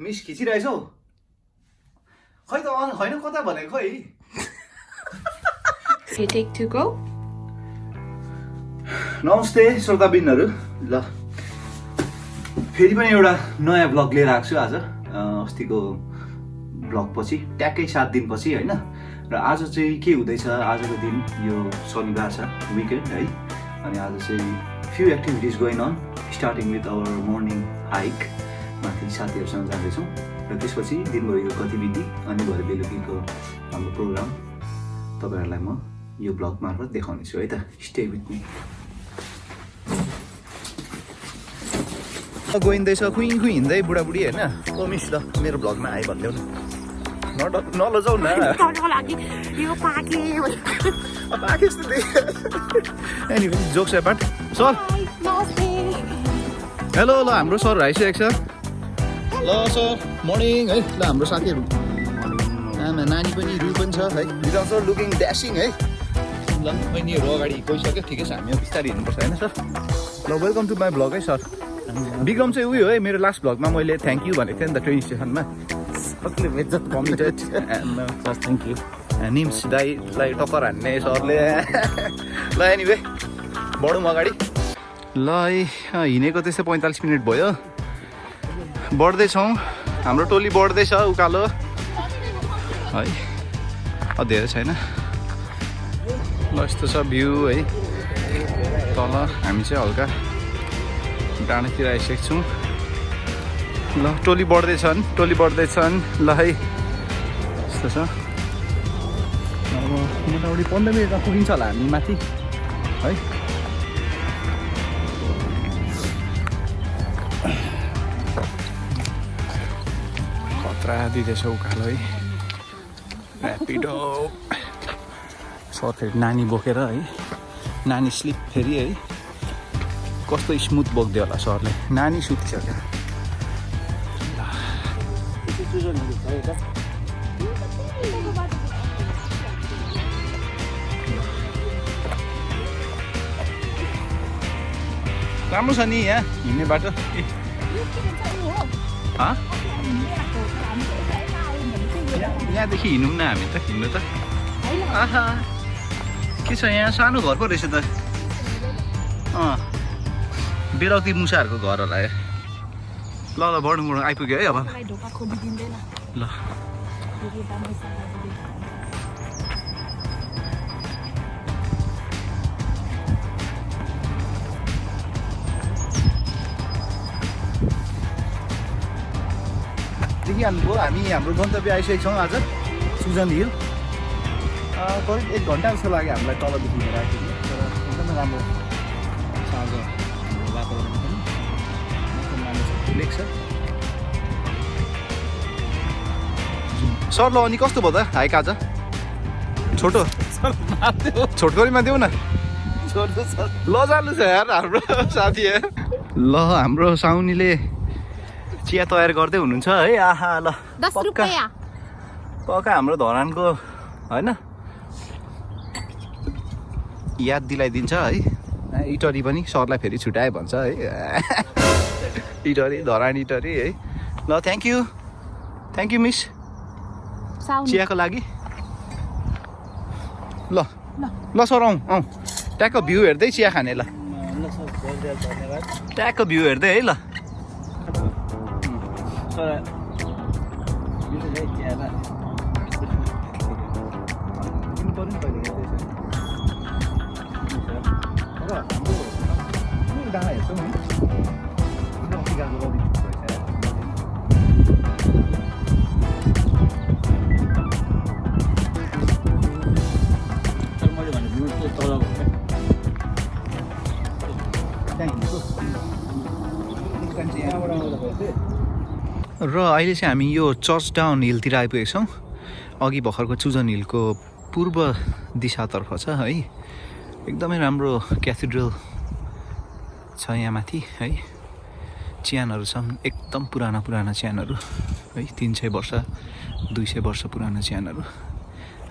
Miss खिचिरहेछौ खै त होइन कता भनेको खै Okay, take 2, go. नमस्ते श्रोताबिनहरू ल फेरि पनि एउटा नयाँ ब्लग लिएर आएको छु आज अस्तिको ब्लग पछि ट्याक्कै 7 दिनपछि होइन र आज चाहिँ के हुँदैछ आजको दिन यो शनिबार छ विकेन्ड है अनि आज चाहिँ few activities going on starting with our morning hike माथि साथीहरूसँग जाँदैछौँ र त्यसपछि दिनभरिको गतिविधि अनि भरे बेलुकीको हाम्रो प्रोग्राम तपाईँहरूलाई म यो ब्लग मार्फत देखाउने छु है त स्टे विथ मी गइँदैछ खुइ खुइ हिँड्दै बुढाबुढी होइन ओ मिस ल मेरो ब्लगमा आइ भनिदेऊ न नलजाउ न anyway jokes apart sir hello ल हाम्रो सर आइसकेको छ ल सर मर्निङ है ल हाम्रो साथीहरू आमा नानी पनि रु पनि छ है विदाउट सर लुकिङ ड्यासिङ है ल बहिनीहरू अगाडि गइसक्यो ठिकै छ हामी बिस्तारै हिँड्नुपर्छ होइन सर ल वेलकम टु माई ब्लग है सर विक्रम चाहिँ उयो है मेरो लास्ट ब्लगमा मैले थ्याङ्क यू भनेको थिएँ नि त ट्रेन स्टेसनमा कमिटेड थ्याङ्क यू निम्स दाईलाई टक्कर हान्ने सरले ल एनिवे बढौँ अगाडि ल है हिँडेको त्यस्तै 45 मिनट भयो बढ्दैछौँ हाम्रो टोली बढ्दैछ उकालो है धेरै छैन ल यस्तो छ भ्यू है तल हामी चाहिँ हल्का डाँडातिर आइसकेको छौँ ल टोली बढ्दैछन् ल है यस्तो छ अब मोटामोटी 15 मिनटमा पुगिन्छ होला हामी माथि है खतरा दिँदैछ उकालो है ऱ्यापिडो सर फेरि नानी बोकेर है नानी स्लिप फेरि है कस्तो स्मुथ बोक्दियो होला सरले नानी सुतिसक्यो राम्रो छ नि यहाँ हिँड्ने बाटो यहाँदेखि हिँडौँ न हामी त हिँड्नु त आहा के छ यहाँ सानो घर पो रहेछ त बेलाउती मुसाहरूको घर होला ल ल बढौँ आइपुग्यो है अब ल देखिहाल्नुभयो हामी हाम्रो गन्तव्य आइसकेको छौँ आज सुजन हिल करिब 1 घन्टा जस्तो लाग्यो हामीलाई तलदेखि लिएर आइपुग्यो तर एकदमै राम्रो साँझ वातावरण पनि एकदम राम्रो छ लेक छ सर ल अनि कस्तो भयो त हाइक आज छोटो छोटकरीमा देऊ न ल जानु छ यार हाम्रो साथी ल हाम्रो साउनीले चिया तयार गर्दै हुनुहुन्छ है आहा ल पक्का हाम्रो धरानको होइन याद दिलाइदिन्छ है इटरी पनि सरलाई फेरि छुट्याए भन्छ है इटरी धरान इटरी है ल थ्याङ्क यू मिस चियाको लागि ल सर आउँ ट्याक्क भ्यू हेर्दै चिया खाने ल ट्याक्क भ्यू हेर्दै है ल र अहिले चाहिँ हामी यो चर्च टाउन हिलतिर आइपुगेको छौँ अघि भर्खरको चुजन हिलको पूर्व दिशातर्फ छ है एकदमै राम्रो क्याथेड्रल छ यहाँ माथि है चिहानहरू छन् एकदम पुराना चिहानहरू है 300 वर्ष 200 वर्ष पुराना चिहानहरू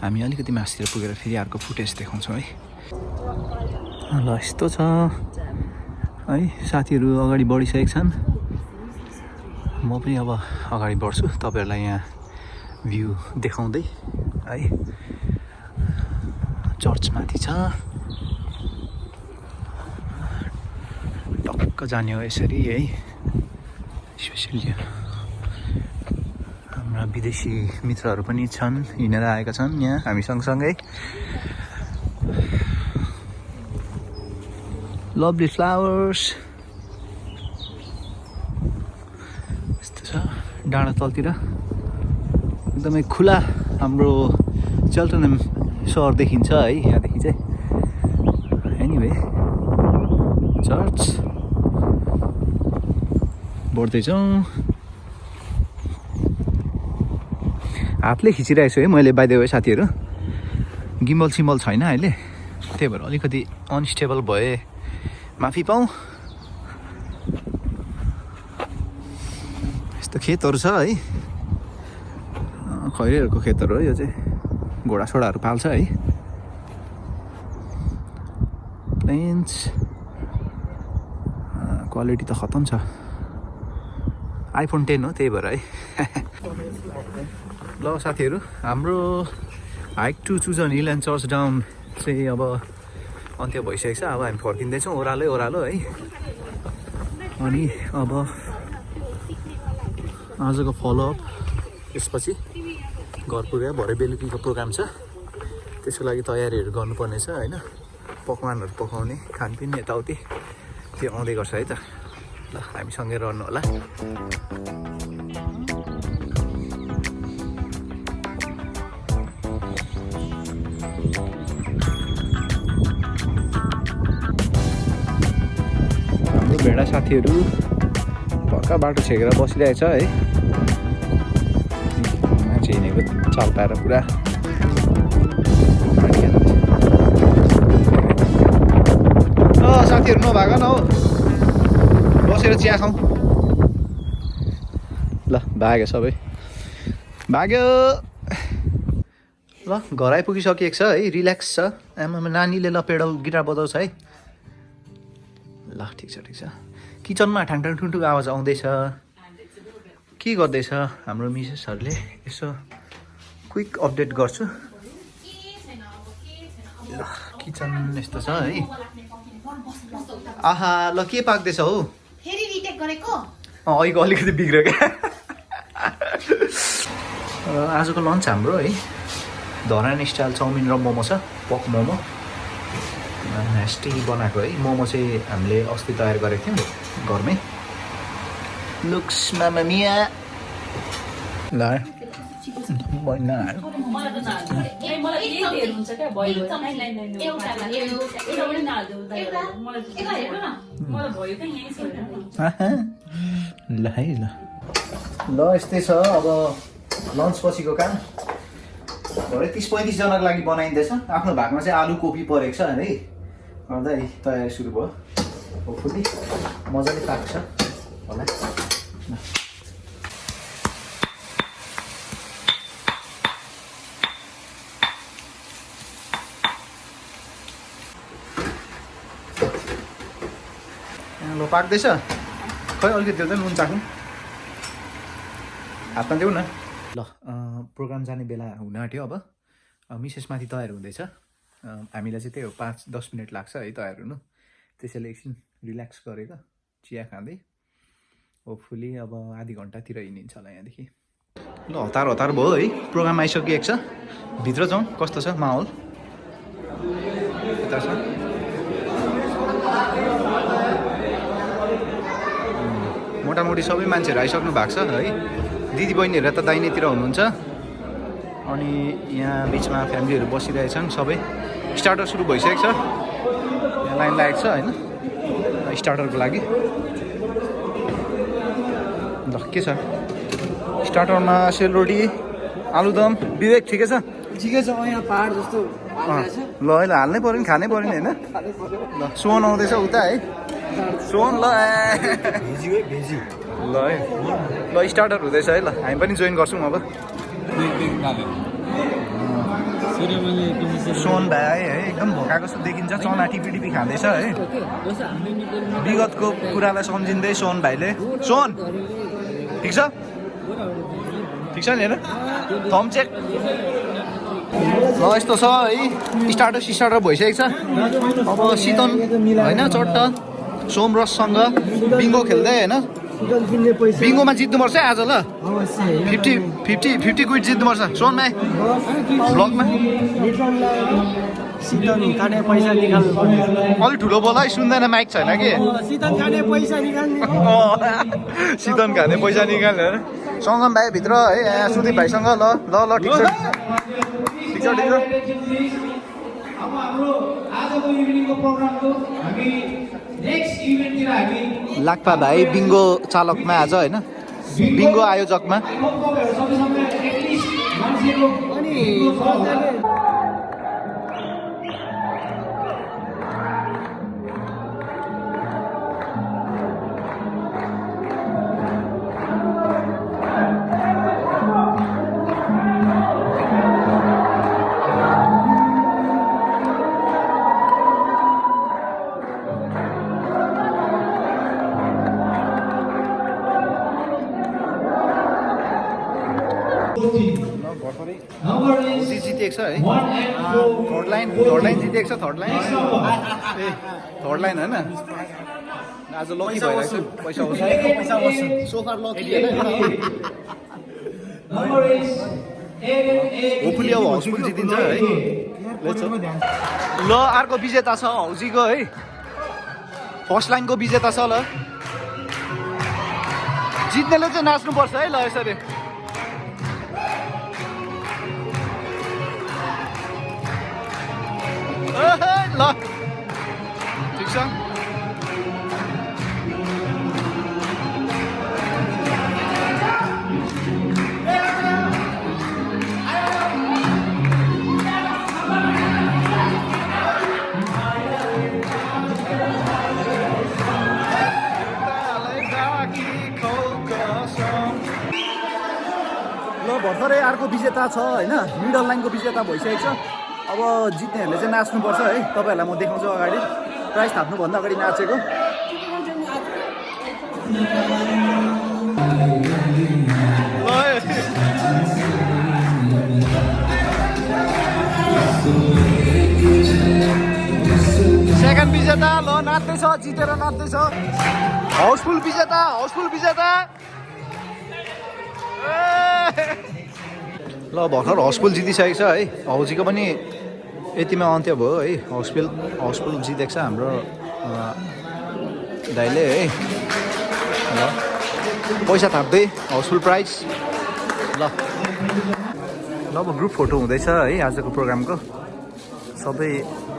हामी अलिकति मासतिर पुगेर फेरि अर्को फुटेज देखाउँछौँ है ल यस्तो छ है साथीहरू अगाडि बढिसकेका छन् म पनि अब अगाडि बढ्छु तपाईँहरूलाई यहाँ भ्यू देखाउँदै है। चर्च माथि छ, टक्क जाने हो यसरी है। स्पेसली हाम्रा विदेशी मित्रहरू पनि छन्, हिँडेर आएका छन् यहाँ हामी सँगसँगै। लभली फ्लावर्स यस्तो छ डाँडा तलतिर, एकदमै खुला हाम्रो चेल्टनम सहर देखिन्छ है यहाँदेखि चाहिँ। एनिवे चर्च बढ्दैछौँ, हातले खिचिरहेको छु है मैले बाइ द वे साथीहरू। गिम्बल सिम्बल छैन अहिले, त्यही भएर अलिकति अनस्टेबल भए माफी पाऊँ। यस्तो खेतहरू छ है, खैरेहरूको खेतहरू हो यो चाहिँ। घोडासोडाहरू पाल्छ है। प्लेन्स क्वालिटी त खतम छ, आइफोन 10 हो त्यही भएर है। ल साथीहरू, हाम्रो hike to Chosen Hill and Churchdown चाहिँ अब अन्त्य भइसकेको छ। अब हामी फर्किँदैछौँ ओह्रालो है। अनि अब आजको फलोअप त्यसपछि घर पुगेर भरे बेलुकीको प्रोग्राम छ, त्यसको लागि तयारीहरू गर्नुपर्ने छ होइन। पकवानहरू पकाउने, खानपिन यताउति त्यो आउँदै गर्छ है त। ल हामीसँगै रहनु होला। हाम्रो भेडा साथीहरू भर्खर बाटो छेकेर बसिरहेछ है। मान्छे हिँडेको चाल पाएर पुरा साथीहरू नभाग न हौ, बसेर चिया खाउँ। ल भाग्यो सबै भाग्यो। ल घर आइपुगिसकेको छ है, रिल्याक्स छ। आमामा नानीले ल पेडल गिटार बजाउँछ है। ल ठिक छ। किचनमा ठाङठाङ ठुल्ठुलो आवाज आउँदैछ। के गर्दैछ हाम्रो मिसेसहरूले, यसो क्विक अपडेट गर्छु। ल किचन यस्तो छ है। आहा ल के पाक्दैछ हौ? फेरि रिटेक गरेको? अहिलेको अलिकति बिग्रियो क्या। आजको लन्च हाम्रो है धरान स्टाइल चाउमिन र मोमो छ, पक मोमो ह्यास्टी बनाएको है। मोमो चाहिँ हामीले अस्ति तयार गरेको थियौँ घरमै। लुक्स मामा मिया। ल ल यस्तै छ अब लन्च पछिको काम। भरे 30-35 जनाको लागि बनाइँदैछ। आफ्नो भागमा चाहिँ आलु कोपी परेको छ है, गर्दै तयारी सुरु भयो। होपफुली मजाले पाक्छ होला। ल पाक्दैछ, खै अलिकति देऊ त नुन चाख्नु, हातमा देऊ न। ल प्रोग्राम जाने बेला हुन आँट्यो। अब मिसेस माथि तयार हुँदैछ। हामीलाई चाहिँ त्यही हो 5-10 मिनट लाग्छ है तयार हुनु। त्यसैले एकछिन रिल्याक्स गरेको चिया खाँदै होपफुली अब आधी घन्टातिर हिँडिन्छ होला यहाँदेखि। ल हतार भयो है, प्रोग्राम आइसकिएको छ। भित्र जाउँ कस्तो छ माहौल। यता छ मोटामोटी सबै मान्छेहरू आइसक्नु भएको छ है। दिदीबहिनीहरू त दाहिनेतिर हुनुहुन्छ। अनि यहाँ बिचमा फ्यामिलीहरू बसिरहेछन् सबै। स्टार्टर सुरु भइसकेको छ, यहाँ लाइन लागेको छ होइन स्टार्टरको लागि। ल के छ स्टार्टरमा? सेलरोटी, आलुदम। विवेक ठिकै छ? ठिकै छ। यहाँ पहाड जस्तो ल अहिले हाल्नै पऱ्यो नि, खानै पऱ्यो नि होइन। ल सोन आउँदैछ उता है, सोन। ल ल है ल स्टार्टर हुँदैछ है। ल हामी पनि जोइन गर्छौँ अब। सोन भाइ है एकदम भोकाएको जस्तो देखिन्छ, चना टिपी खाँदैछ है। विगतको कुरालाई सम्झिँदै सोन भाइले। सोन ठिक छ ठिक छ नि होइन थम चेक ल यस्तो छ है स्टार्टर भइसकेको छ अब शीतन होइन चट्ट सोमरससँग बिङ्गो खेल्दै होइन बिङ्गोमा जित्नुपर्छ है आज ल 50 क्विट जित्नुपर्छ सोनमा ब्लगमा शीतल खाने पैसा निकाल्नु पर्ने अलिक ठुलो बोल है सुन्दैन माइक छैन कि शीतल खाने पैसा निकाल्ने शीतन खाने पैसा निकाल्ने होइन सङ्गम भाइ भित्र है यहाँ सुदीप भाइसँग ल ल ल ठिक छ ठिक छ ठिक छ अब हाम्रो आजको इभिनिङको प्रोग्रामको हामी नेक्स्ट इभेन्टतिर हामी लाक्पा भाइ बिङ्गो चालकमा आज होइन बिङ्गो आयोजकमा सबैसँग एटलिस्ट मान्छेको जितेको छ है थर्ड लाइन जितेको छ थर्ड लाइन होइन आज लकी भइरहेको छ पैसा आउँछ सोफार लकी होपफुली अब हाउसफुल जितिन्छ है ल अर्को विजेता छ हौजीको है फर्स्ट लाइनको विजेता छ ल जित्नेले चाहिँ नाच्नुपर्छ है ल यसरी ल ठिक छ ल भर्खरै अर्को विजेता छ होइन मिडल लाइनको विजेता भइसकेको छ अब जित्नेहरूले चाहिँ नाच्नुपर्छ है तपाईँहरूलाई म देखाउँछु अगाडि प्राइज थाप्नुभन्दा अगाडि नाचेको सेकेन्ड विजेता ल नाच्दैछ जितेर नाच्दैछ हाउसफुल विजेता ल भर्खर हाउसफुल जितिसकेको छ है हौजीको पनि यतिमा अन्त्य भयो है हाउसफुल जितेको छ हाम्रो दाइले है ल पैसा थाप्दै हाउसफुल प्राइज ल अब ग्रुप फोटो हुँदैछ है आजको प्रोग्रामको सबै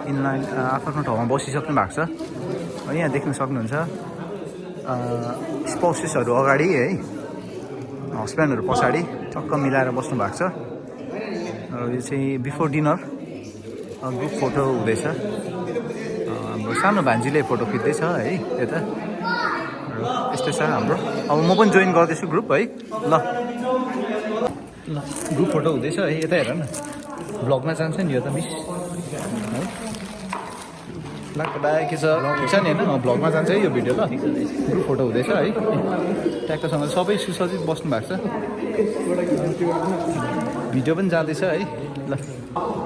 इनलाइन आफ्नो ठाउँमा बसिसक्नु भएको छ यहाँ देख्न सक्नुहुन्छ स्पाउसेसहरू अगाडि है हस्बेन्डहरू पछाडि टक्क मिलाएर बस्नु भएको छ यो चाहिँ बिफोर डिनर ग्रुप फोटो हुँदैछ हाम्रो सानो भान्जीले फोटो खिच्दैछ है यता यस्तै छ हाम्रो अब म पनि जोइन गर्दैछु ग्रुप है ल ग्रुप फोटो हुँदैछ है यता हेर न ब्लगमा जान्छ नि यो त मिस है लाग्दा के छ ठिक छ नि होइन ब्लगमा जान्छ है यो भिडियो ल ग्रुप फोटो हुँदैछ है ट्याक्कसँग सबै सुसज्जित बस्नु भएको छ भिडियो पनि जाँदैछ है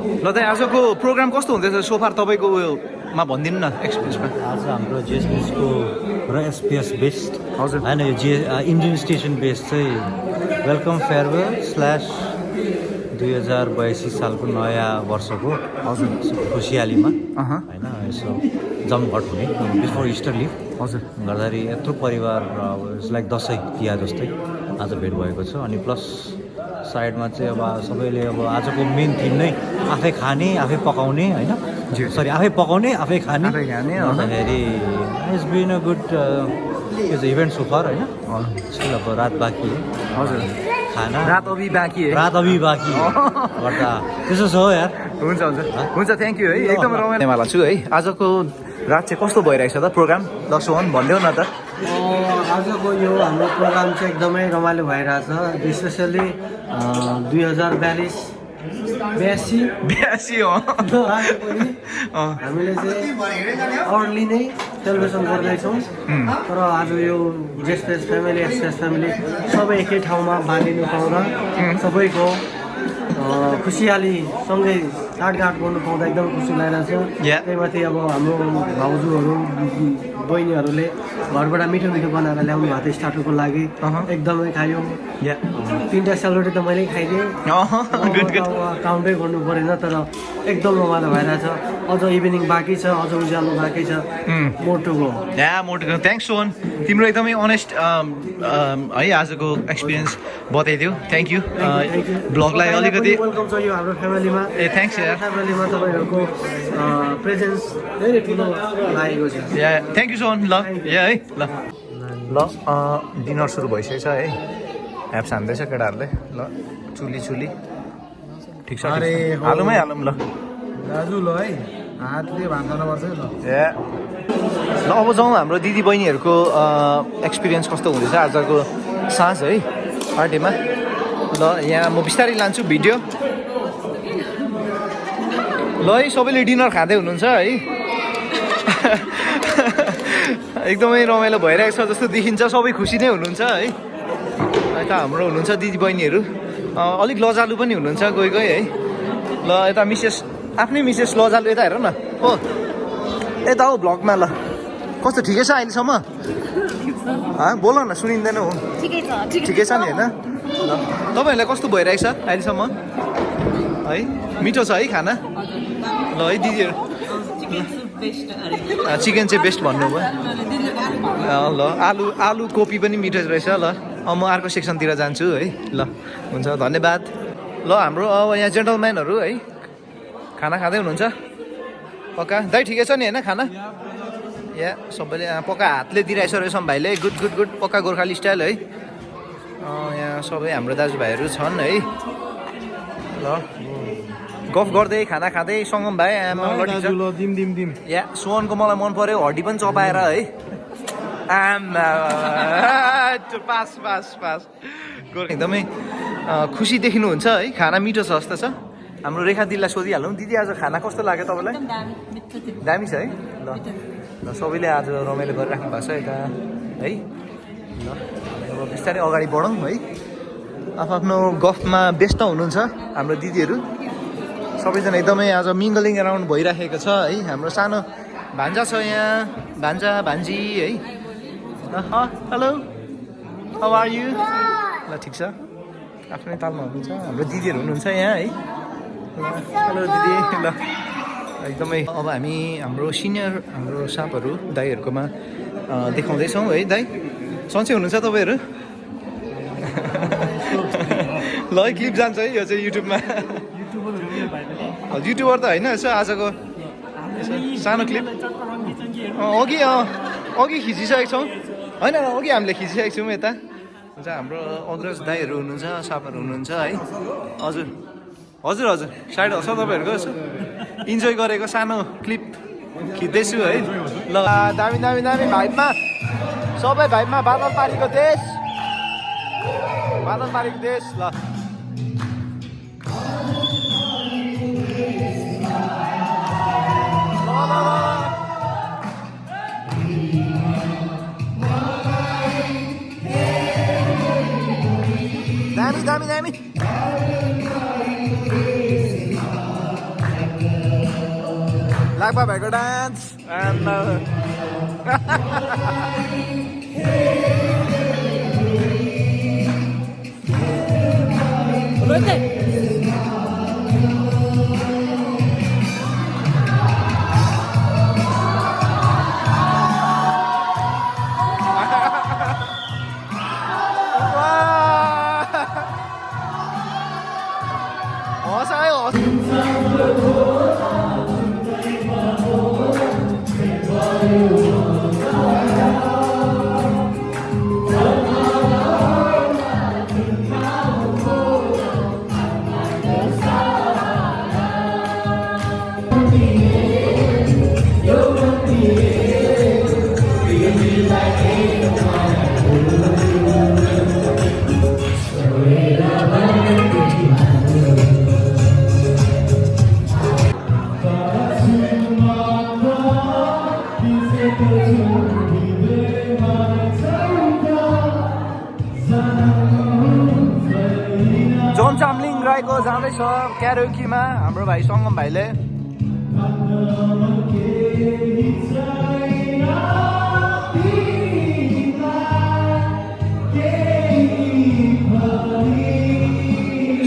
ल दाइ आजको प्रोग्राम कस्तो हुँदैछ सोफार तपाईँको उयोमा भनिदिनु न एक्सपिरियन्समा आज हाम्रो जिएसबिएसको र एसपिएस बेस्ट हजुर होइन यो इन्डियन स्टेसन बेस्ट चाहिँ वेलकम फेयरवेल / 2082 सालको नयाँ वर्षको हजुर खुसियालीमा होइन यसो जमघट हुने बिफोर इस्टर लिभ हजुर गर्दाखेरि यत्रो परिवार इट्स लाइक दसैँ तिहार जस्तै आज भेट भएको छ अनि प्लस साइडमा चाहिँ अब सबैले अब आजको मेन थिम नै आफै खाने आफै पकाउने होइन सरी आफै पकाउने आफै खाने भन्दाखेरि it's been a good event so far होइन स्टिल अब रात बाँकी हजुर खाना रात अभि बाँकी गर्दा त्यसो छ हो यार हुन्छ थ्याङ्क यू है एकदम रमाइलोवाला छु है आजको रात चाहिँ कस्तो भइरहेको छ त प्रोग्राम दर्शक भनिदेऊ न त आजको यो हाम्रो प्रोग्राम चाहिँ एकदमै रमाइलो भइरहेछ स्पेसली 2042 82 हो हामीले चाहिँ अर्ली नै सेलिब्रेसन गर्दैछौँ तर आज यो जेस्टेस फ्यामिली एक्सप्रेस फ्यामिली सबै एकै ठाउँमा बाँधिनु पाउँदा सबैको खुसियाली सँगै साँठगाँठ गर्नु पाउँदा एकदम खुसी लागिरहेको छ त्यही माथि अब हाम्रो भाउजूहरू बहिनीहरूले घरबाट मिठो मिठो बनाएर ल्याउनु भएको थियो स्टार्टरको लागि एकदमै खायो 3टा सेलरोटी त मैले खाइदिएँ काउन्टै गर्नु परेन तर एकदम रमाइलो भइरहेछ अझ इभिनिङ बाँकी छ अझ उज्यालो बाँकी छ मोटुको थ्याङ्क्स सोहन तिम्रो एकदमै अनेस्ट है आजको एक्सपिरियन्स बताइदियो थ्याङ्क यू ब्लगलाई अलिकति वेलकम छ यो हाम्रो फ्यामिलीमा ए थ्याङ्क्स यार फ्यामिलीमा तपाईँहरूको प्रेजेन्स धेरै ठुलो लागेको छ थ्याङ्क यू सोहन ल है ल डिनर सुरु भइसकेको छ है एप्स हान्दैछ केटाहरूले ल चुली ठिक छ हालौँ ल दाजु ल है हातले भान्नुपर्छ ल ल अब जाउँ हाम्रो दिदी बहिनीहरूको एक्सपिरियन्स कस्तो हुँदैछ आजको साँझ है पार्टीमा ल यहाँ म बिस्तारै लान्छु भिडियो ल है सबैले डिनर खाँदै हुनुहुन्छ है एकदमै रमाइलो भइरहेको छ जस्तो देखिन्छ सबै खुसी नै हुनुहुन्छ है यता हाम्रो हुनुहुन्छ दिदी बहिनीहरू अलिक लजालु पनि हुनुहुन्छ कोही है ल यता मिसेस आफ्नै मिसेस लजालु यता हेर न हो यता हो भ्लगमा ल कस्तो ठिकै छ अहिलेसम्म बोल न सुनिँदैन हो ठिकै छ नि होइन ल तपाईँहरूलाई कस्तो भइरहेको छ अहिलेसम्म है मिठो छ है खाना ल है दिदीहरू चिकन चाहिँ बेस्ट भन्नुभयो ल आलु कोपी पनि मिठो रहेछ ल म अर्को सेक्सनतिर जान्छु है ल हुन्छ धन्यवाद ल हाम्रो अब यहाँ जेन्टलम्यानहरू है खाना खाँदै हुनुहुन्छ पक्का दाइ ठिकै छ नि होइन खाना यहाँ सबैले पक्का हातले दिइरहेछ रहेछ भाइले गुड गुड गुड पक्का गोर्खाली स्टाइल है यहाँ सबै हाम्रो दाजुभाइहरू छन् है ल गफ गर्दै खाना खाँदै सङ्गम भाइ या सोहनको मलाई मन पर्यो हड्डी पनि चपाएर है पास एकदमै खुसी देखिनुहुन्छ है खाना मिठो छ जस्तो छ हाम्रो रेखा दिदीलाई सोधिहालौँ दिदी आज खाना कस्तो लाग्यो तपाईँलाई दामी छ है ल सबैले आज रमाइलो गरिराख्नु भएको छ यता है ल अब बिस्तारै अगाडि बढौँ है आफ्नो गफमा व्यस्त हुनुहुन्छ हाम्रो दिदीहरू सबैजना एकदमै आज मिङ्गलिङ एराउन्ड भइराखेको छ है हाम्रो सानो भान्जा छ यहाँ भान्जा भान्जी है हेलो हाउ आर यु ल ठिक छ आफ्नै तालमा हुनुहुन्छ हाम्रो दिदीहरू हुनुहुन्छ यहाँ है हेलो दिदी ल एकदमै अब हामी हाम्रो सिनियर हाम्रो सापहरू दाईहरूकोमा देखाउँदैछौँ है दाई सन्चै हुनुहुन्छ तपाईँहरू ल है क्लिप जान्छ है यो चाहिँ युट्युबमा युट्युबर त होइन यसो आजको सानो क्लिप अघि खिचिसकेको छौँ होइन अघि हामीले खिचिसकेको छौँ यता हुन्छ हाम्रो अग्रज दाईहरू हुनुहुन्छ सापहरू हुनुहुन्छ है हजुर हजुर हजुर साइड हस् तपाईँहरूको यसो इन्जोय गरेको सानो क्लिप खिच्दैछु है ल दामी दामी दामी भाइबमा सबै भाइबमा बादल पारीको देश ल दामी लाग्बा भाइको डान्स जोन चामलिङ राईको जाँदैछ क्यारोकीमा हाम्रो भाइ सङ्गम भाइले।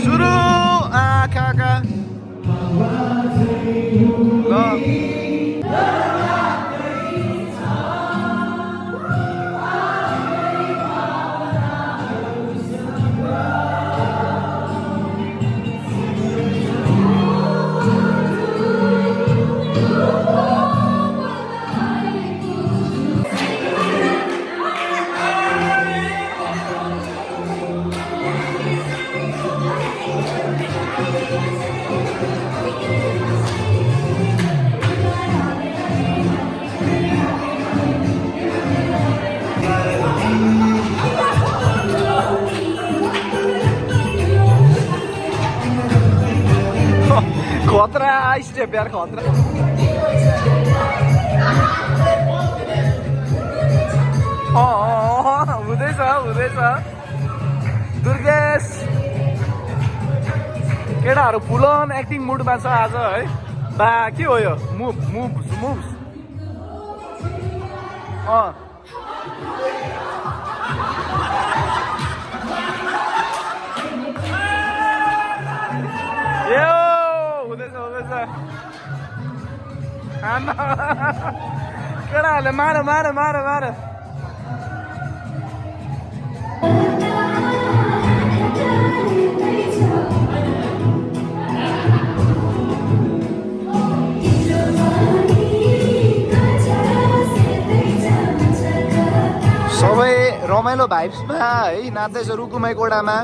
सुरु आँखाका खतरा स्टेप यार खतरा। हुँदैछ हुँदैछ दुर्गेश केटाहरू फुल अन एक्टिङ मुडमा छ आज है। बा के हो यो मुभ मुभ मुभ केटाहरूले मार मार मार मार। सबै रमाइलो भाइब्समा है नाच्दैछ रुकुमाई कोडामा।